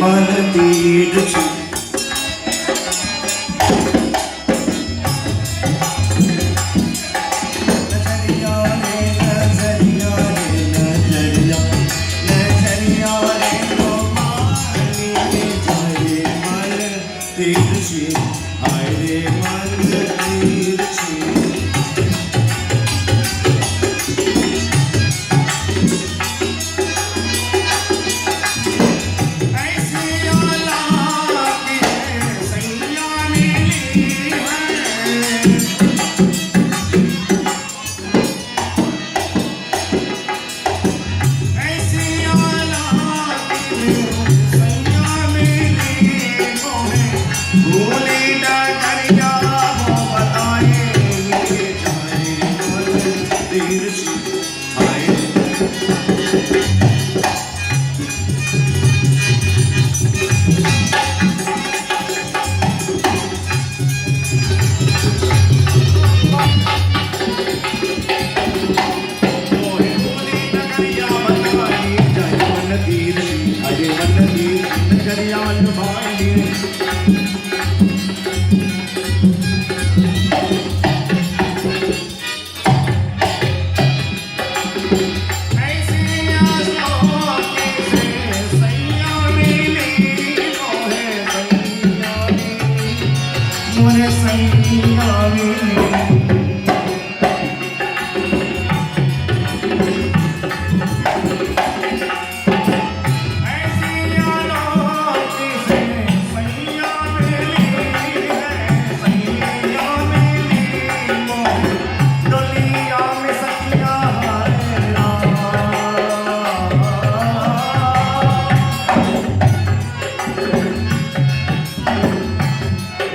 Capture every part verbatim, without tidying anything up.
मन तीर छी। नजरिया रे नजरिया रे नजरिया, नजरिया रे तो मानी जाए मन तीर छी, हाय रे मन तीर छी। ऐसी औलाद है सैया मिली है। ऐसी औलाद है सैया मिली मोहे, भूली डगरिया वो बताए, ले जाए मन तीर छी।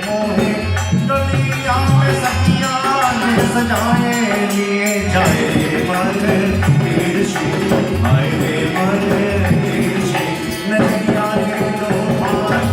मोहे डोलिया में सखिया ने सजाए, लिए जाए मन तीर छी, हाय रे मन तीर छी, नजरिया रे लो भाई।